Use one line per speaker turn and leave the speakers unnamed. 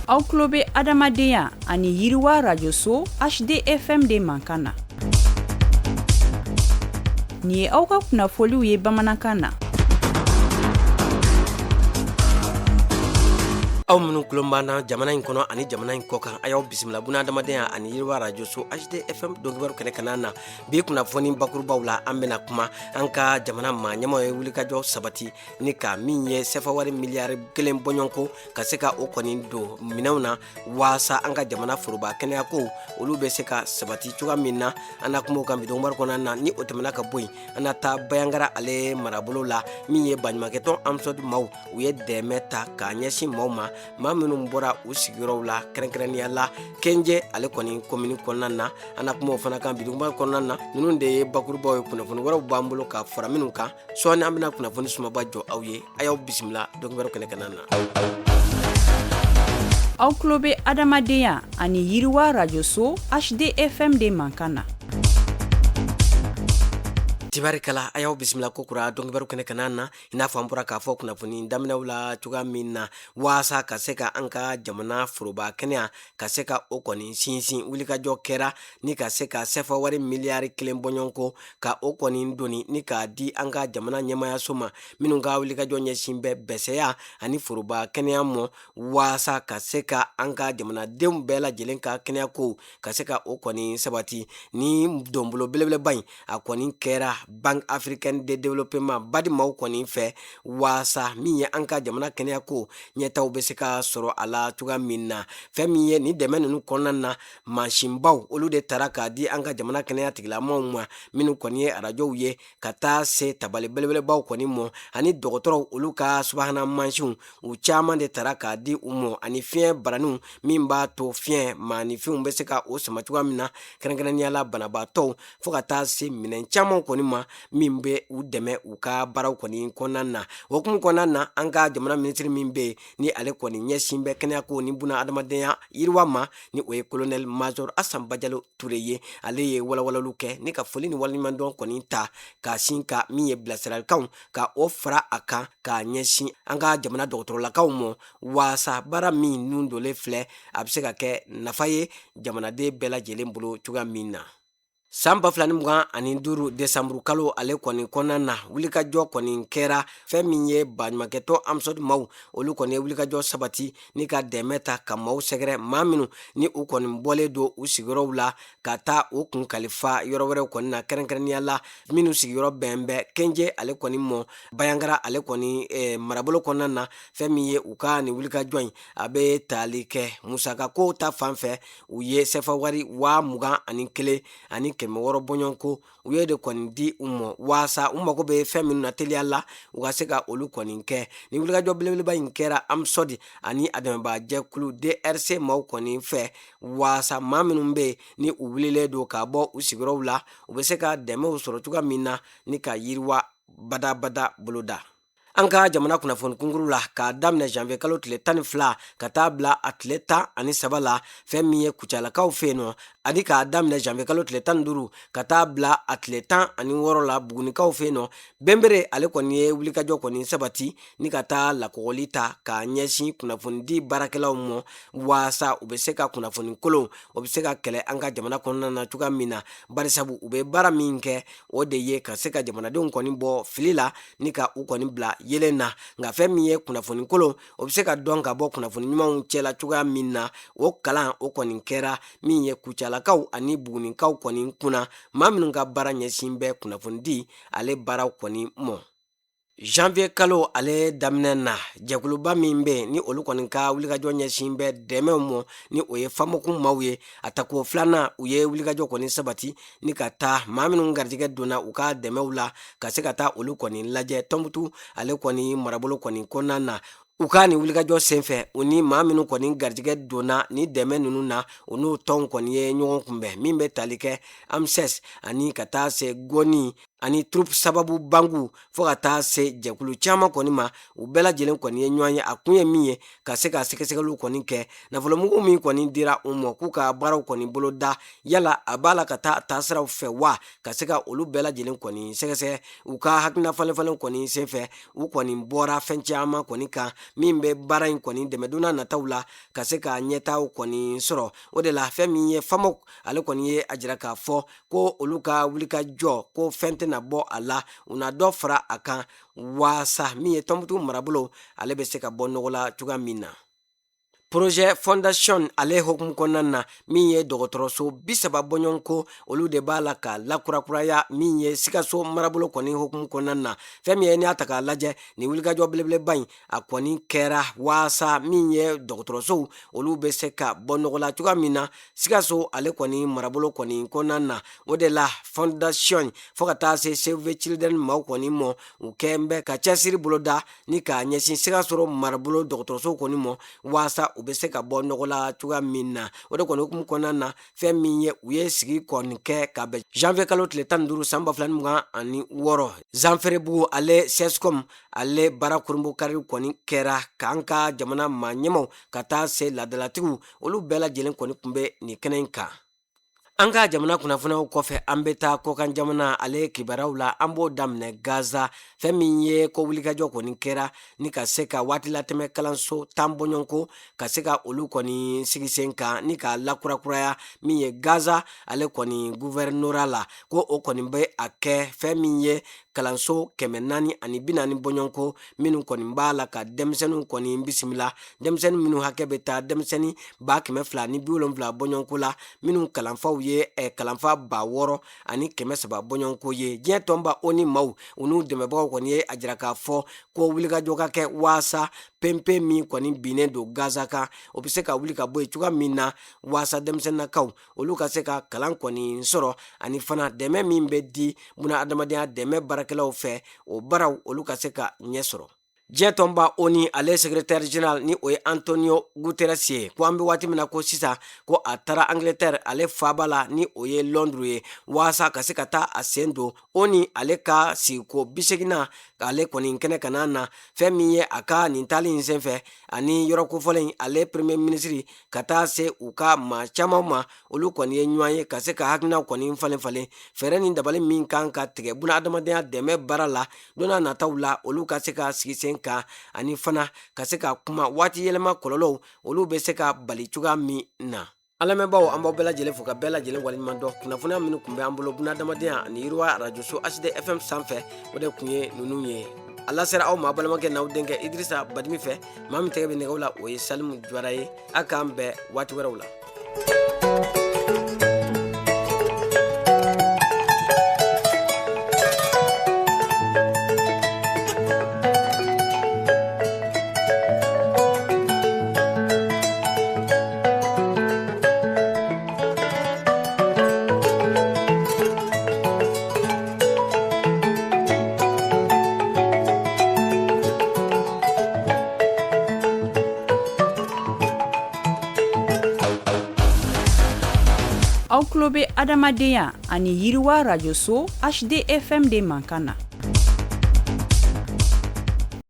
Aw tulo bɛ Adamadenya ani Yiriwa rajoso HDFM de mankan na. Nin ye aw ka kunnafoliw ye bamanankan na.
Aw minnu tulo b'an na jamana in kɔnɔ ani jamana in kɔkan, a y'aw bisimila buna adamadenya ani yiriwa rajoso HDFM donkibaru kɛnɛ kana na. Bi kunnafoni bakurubaw la, an bɛna kuma an ka jamana maa ɲɛmaaw ye wulikajɔ sabati ni ka min ye sɛfa wari miliyari 1 bɔɲɔgɔnko ka se ka o kɔni don minɛnw na, waasa an ka jamana foroba kɛnɛyako olu bɛ se ka sabati cogoya min na. An na kuma o kan bi donkibaru kɔnɔna na. Ni o tɛmɛna ka bɔ yen, an na taa Bayangara ale marabolo la. Min ye baɲumankɛtɔn AMSODE maaw, u ye dɛmɛ ta k'a ɲɛsin maaw ma, maa minnu bɔra u sigiyɔrɔw la, kɛrɛnkɛrɛnnenya la Kenje ale kɔni komini kɔnɔna na. An na kuma o fana kan bi donkibaru kɔnɔna na. Ninnu de ye bakurubaw ye. Kunnafoni wɛrɛw b'an bolo ka fara minnu kan sɔɔni, an bɛna kunnafoni sumaba jɔ aw ye. A y'aw bisimila donkibaru kɛnɛ kana na.
Aw tulo bɛ Adamadenya ani Yiriwa rajoso HDFM de mankan na.
Tibarikala, a y'aw bisimila ko kura donkibaru kɛnɛ kana na. I n'a fɔ an bɔra k'a fɔ kunnafoni daminɛw la cogoya min na, waasa ka se ka an ka jamana foroba kɛnɛya ka se ka o kɔni sinsin, wulikajɔ kɛra ni ka se ka sɛfa wari miliyari 1 bɔɲɔgɔnko ka o kɔni doni ni k'a di an ka jamana ɲɛmayaso ma, minnu ka wulikajɔ ɲɛsin bɛ bɛsɛya ani foroba kɛnɛya mɔ, waasa ka se ka an ka jamanadenw bɛɛ lajɛlen ka kɛnɛyako ka se ka o kɔni sabati. Ni donbolo belebeleba in, a kɔni kɛra Banque africaine de développement BAD maaw kɔni fɛ, waasa min ye an ka jamana kɛnɛyako ɲɛtaw bɛ se ka sɔrɔ a la cogoya min na. Fɛn min ye nin dɛmɛ ninnu kɔnɔna na, mansinbaw olu de tara k'a di an ka jamana kɛnɛya tigilamaaw ma, minnu kɔni ye arajow ye, ka taa se tabali belebelebaw kɔni mɔ, ani dɔgɔtɔrɔw olu ka subahana mansinw, u caman de tara k'a di u mɔ, ani fiɲɛ baraniw min b'a to fiɲɛ maaninfinw bɛ se ka o sama cogoya min na, kɛrɛnkɛrɛnnenya la banabaatɔw, fo ka taa se minɛn caman kɔni ma min bɛ u dɛmɛ u ka baaraw kɔni kɔnɔna na. O hukumu kɔnɔna na, an ka jamana minisiri min bɛ yen ni ale kɔni ɲɛsin bɛ kɛnɛyako ni buna adamadenya yiriwa ma, ni o ye colonel major Asan Bajalo Ture ye, ale ye walawalaliw kɛ ni ka foli ni waleɲumandɔn kɔni ta k'a sin ka min ye bilasiralikanw ka o fara a kan k'a ɲɛsin an ka jamana dɔgɔtɔrɔlakaw ma, waasa baara min nun dolen filɛ, a bɛ se ka kɛ nafa ye jamanaden bɛɛ lajɛlen bolo cogoya min na. San 2025 desanburu kalo ale kɔni kɔnɔna na, wulikajɔ kɔni kɛra. Fɛn min ye baɲumankɛtɔn AMSODE maaw, olu kɔni ye wulikajɔ sabati ni ka dɛmɛ ta ka maaw sɛgɛrɛ, maa minnu ni u kɔni bɔlen don u sigiyɔrɔw la ka taa u kun kalifa yɔrɔ wɛrɛw kɔni na, kɛrɛnkɛrɛnnenya la minnu sigiyɔrɔ bɛn bɛ Kenje ale kɔni mɔ Bayangara ale kɔni marabolo kɔnɔna na. Fɛn min ye u ka nin wulikajɔ in, a bɛ tali kɛ musakako ta fan fɛ. U ye sɛfa wari 21,600 bɔɲɔgɔnko, u ye de kɔni di u ma, waasa u mago bɛ fɛn minnu na teliya la, u ka se ka olu kɔni kɛ. Ni wulikajɔ belebeleba in kɛra AMSODE ani a dɛmɛbaajɛkulu DRC maaw kɔni fɛ, waasa maa minnu bɛ yen ni u wulilen don ka bɔ u sigiyɔrɔw la, u bɛ se ka dɛmɛw sɔrɔ cogoya min na ni ka yiriwa badabada boloda. An ka jamana kunnafoni kunkuru la, k'a daminɛ janvier kalo tile 12 ka taa bila a tile 13 la, fɛn min ye Kucalakaw fɛ yen nɔ, ani k'a daminɛ janvier kalo tile 15 ka taa bila a tile 16 la Bugunikaw fɛ yen nɔ, Bɛnbere ale kɔni ye wulikajɔ kɔni sabati ni ka taa lakɔgɔli ta k'a ɲɛsin kunnafonidi baarakɛlaw ma, waasa u bɛ se ka kunnafoni kolon o bɛ se ka kɛlɛ an ka jamana kɔnɔna na cogoya min na. Barisabu u bɛ baara min kɛ, o de ye ka se ka jamanadenw kɔni bɔ fili la ni ka u kɔni bila yelen na. Nka fɛn min ye kunnafoni kolon, o bɛ se ka dɔn ka bɔ kunnafoni ɲumanw cɛla cogoya min na, o kalan o kɔni kɛra min ye Kucalakaw ani Bugunikaw kɔni kunna, maa minnu ka baara ɲɛsin bɛ kunnafonidi ale baaraw kɔni mɔ. Janvier kalo ale daminɛ na, jɛkuluba min bɛ yen ni olu kɔni ka wulikajɔ ɲɛsin bɛ dɛmɛw mɔ, ni o ye FAMOC maaw ye, a tako filanan, u ye wulikajɔ kɔni sabati ni ka taa maa minnu garijɛgɛ donna u ka dɛmɛw la, ka se ka taa olu kɔni lajɛ Tɔnbutu ale kɔni marabolo kɔni kɔnɔna na. U ka nin wulikajɔ senfɛ, u ni maa minnu kɔni garijɛgɛ donna ni dɛmɛ ninnu na, u n'u tɔnw kɔni ye ɲɔgɔn kunbɛn, min bɛ tali kɛ AMSES ani ka taa se GONI. Ani troupe sababu bangu fo ka taa se jɛkulu caman kɔni ma. U bɛɛ lajɛlen kɔni ye ɲɔgɔn ye. A kun ye min ye, ka se ka sɛgɛsɛgɛliw kɔni kɛ nafolomugu min kɔni dira u ma k'u ka baaraw kɔni boloda, yala a b'a la ka taa taasiraw fɛ wa, ka se ka olu bɛɛ lajɛlen kɔni sɛgɛsɛgɛ. U ka hakilina falenfalen kɔni senfɛ, u kɔni bɔra fɛn caman kɔni kan min bɛ baara in kɔni dɛmɛ don n'a nataw la ka se ka ɲɛtaaw kɔni sɔrɔ. O de la, fɛn min ye FAMOC, ale kɔni ye a jira k'a fɔ ko olu ka wulikajɔ, ko fɛn tɛna bɔ a la, u na dɔ fara a kan waasa min ye Tɔnbutu marabolo, ale bɛ se ka bɔ nɔgɔ la cogoya min na. Projet fondation ale hukumu kɔnɔna na, min ye dɔgɔtɔrɔso 30 bɔɲɔgɔnko, olu de b'a la ka lakurakuraya min ye Sikaso marabolo kɔni hukumu kɔnɔna na. Fɛn min ye, n'i y'a ta k'a lajɛ, nin wulikajɔ belebeleba in, a kɔni kɛra waasa min ye dɔgɔtɔrɔsow, olu bɛ se ka bɔ nɔgɔ la cogoya min na Sikaso ale kɔni marabolo kɔni kɔnɔna na. O de la, fondation fo ka taa se Save the Children maaw kɔni mɔ, u kɛn bɛ ka cɛsiri boloda ni k'a ɲɛsin Sikaso marabolo dɔgɔtɔrɔsow kɔni mɔ waasa u bɛ se ka bɔ nɔgɔ la cogoya min na. O de kɔni hukumu kɔnɔna na, fɛn min ye, u ye sigi kɔni kɛ ka bɛn janvier kalo tile 15 san 2026, Zanferebugu ale CSCOM ale baara kurunbokari kɔni kɛra k'an ka jamana maa ɲɛmaw ka taa se laadalatigiw, olu bɛɛ lajɛlen kɔni tun bɛ nin kɛnɛ in kan. An ka jamana kunnafoniyaw kɔfɛ, an bɛ taa kɔkan jamana ale kibaruyaw la. An b'o daminɛ Gaza. Fɛn min ye ko wulikajɔ kɔni kɛra ni ka se ka waati latɛmɛ kalanso 10 bɔɲɔgɔnko, ka se ka olu kɔni sigi sen kan ni ka lakurakuraya min ye Gaza ale kɔni gouvernorat la, ko o kɔni bɛ a kɛ fɛn min ye kalanso 440 bɔɲɔgɔnko, minnu kɔni b'a la ka denmisɛnninw kɔni bisimila, denmisɛnnin minnu hakɛ bɛ taa denmisɛnnin 270 bɔɲɔgɔnko la, minnu kalanfaw ye kalanfa 6300 bɔɲɔgɔnko ye. Diɲɛ tɔnba ONU maaw, u n'u dɛmɛbagaw kɔni ye a jira k'a fɔ ko wulikajɔ ka kɛ waasa pempe min kɔni binnen don Gaza kan, o bɛ se ka wuli ka bɔ yen cogoya min na, waasa denmisɛnninnakaw olu ka se ka kalan kɔni sɔrɔ, ani fana dɛmɛ min bɛ di buna adamadenya dɛmɛ baarakɛlaw fɛ, o baaraw olu ka se ka ɲɛ sɔrɔ. Diɲɛ tɔnba ONU ale secrétaire général, ni o ye Antonio Guterres ye, ko an bɛ waati min na ko sisan, ko a taara Angleterre ale faaba la, ni o ye Londres ye, waasa ka se ka taa a sen don ONU ale ka sigiko 80nan ale kɔni kɛnɛ ka na. Fɛn min ye, a ka nin taali in senfɛ ani yɔrɔ kofɔlen, ale premier ministre ka taa se u ka maa caman ma, olu kɔni ye ɲɔgɔn ye ka se ka hakilinaw kɔni falen falen, fɛɛrɛ ni dabali min kan ka tigɛ buna adamadenya dɛmɛ baara la don n'a nataw la, olu ka se ka sigi sen kan, ani fana ka se ka kuma waati yɛlɛma kɔlɔlɔw, olu bɛ se ka bali cogoya min na. An lamɛnbaaw, an b'aw bɛɛ lajɛlen fo ka bɛɛ lajɛlen waleɲuman dɔn. Kunnafoniya minnu tun bɛ an bolo buna adamadenya ani yiriwa arajoso HD FM sanfɛ, o de tun ye ninnu ye. A lasera aw ma balimakɛ n'aw denkɛ Idirisa Badimi fɛ. Maa min tɛgɛ bɛ nɛgɛw la, o ye Salimu Jawara ye. A k'an bɛn waati wɛrɛw la.
Aw tulo bɛ adamadenya ani yiriwa rajoso HDFM de mankan na.